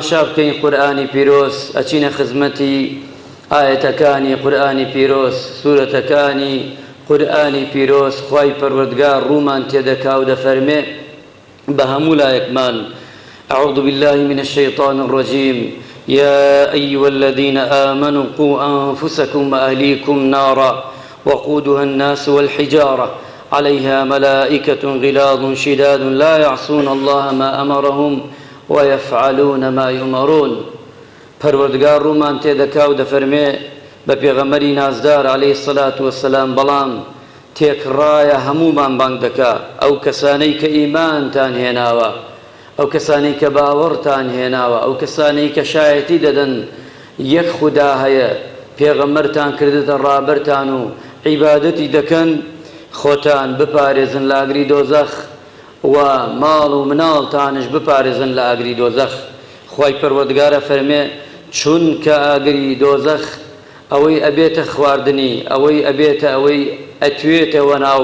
تەماشا بکەین قورئانی پیرۆز ئەچینە خزمەتی ئایەتەکانی قورئانی پیرۆز سورەتەکانی قورئانی پیرۆز خوای پەروەردگار ڕوومان تێدەکا و دەفەرمێ بە هەموو لایەکمان اعوذ بالله من الشیطان الرجیم یا ایها الذین آمنوا قوا انفسکم واهلیکم نارا وقودها الناس والحجارة عليها ملائكة غلاظ شداد لا يعصون الله ما أمرهم ویفعلون ما یومرون پەروەردگار ڕوومان تێدەکا و دەفەرمێ بە پێغەمبەری نازدار علیە الصلوە والسلام بەڵام تێکڕایە هەموومان بانگ دەکا ئەو کەسانەی کە ئیمانتان هێناوە ئەو کەسانەی کە باوەڕتان هێناوە ئەو کەسانەی کە شایەتی دەدەن یەک خودا هەیە پێغەمبەرتان کردتە ڕابەرتان و عیبادەتی دەکەن خۆتان بپارێزن لە ئاگری دۆزەخ وە ماڵ و مناڵتانش بپارێزن لە ئاگری دۆزەخ، خوای پەروەردگار ئەفەرمێ، چونکە ئاگری دۆزەخ ئەوەی ئەبێتە خواردنی ئەوەی ئەبێتە ئەوەی ئەتوێتەوە ناو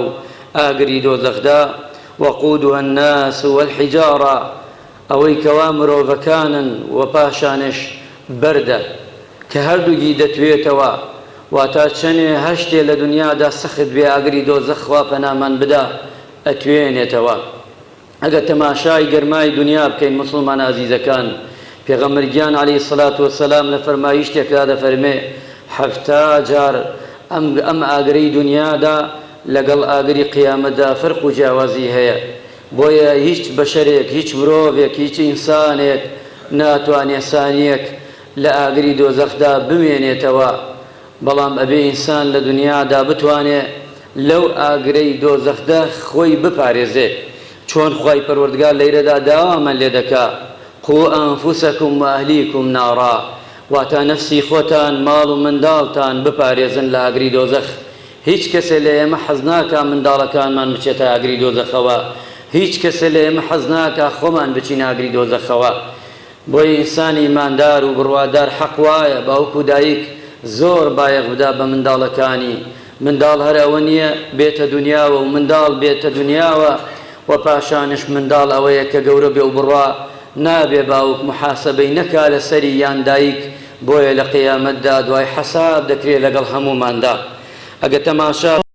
ئاگری دۆزەخدا، وقودها الناس والحجارە، ئەوەی کەوا مرۆڤەکانن وە پاشانش بەردە کە هەردووکی دەتوێتەوە، واتا چەنێ هەشتێ لە دونیادا سەخت بێ ئاگری دۆزەخ خوا پەنامان بدا ئەتوێنێتەوە. ئەگەر تەماشای گەرمای دونیا بکەین موسڵمانە ئازیزەکان، پێغەمبەر گیان علیە الصلوە والسلام لە فەرمایشتێکدا دەفەرمێ، 70 جار ئەم ئەم ئاگرەی دونیادا لەگەڵ ئاگری قیامەتدا فەرق و جیاوازی هەیە، بۆیە هیچ بەشەرێک هیچ مرۆڤێک هیچ ئینسانێک ناتوانێ سانیەک لە ئاگری دۆزەخدا بمێنێتەوە، بەڵام ئەبێ ئینسان لە دونیادا بتوانێ لەو ئاگرەی دۆزەخدە خۆی بپارێزێ، چۆن خوای پەروەردگار لەیرەدا داوامان لێ دەکا، قو انفسکم و اهلیکم نارا، واتا نەفسی خۆتان ماڵ و منداڵتان بپارێزن لە ئاگری دۆزەخ، هیچ کەسێ لە ئێمە حەز ناکا منداڵەکانمان بچێتە ئاگری دۆزەخەوە، هیچ کەسێ لە ئێمە حەز ناکا خۆمان بچینە ئاگری دۆزەخەوە، بۆیە ئینسانی ئیماندار و بڕوادار حەق وایە باوک و دایک زۆر بایەخ بدا بە منداڵەکانی، منداڵ هەر ئەوە نییە بێتە دونیاوە و منداڵ بێتە دونیاوە و پاشانش منداڵ ئەوەیە کە گەورە بێ و بڕوا، نابێ باوک موحاسەبەی نەکا لەسەری یان دایک، بۆیە لە قیامەتدا دوای حەساب دەکرێ لەگەڵ هەمووماندا ئەگە تەماشا.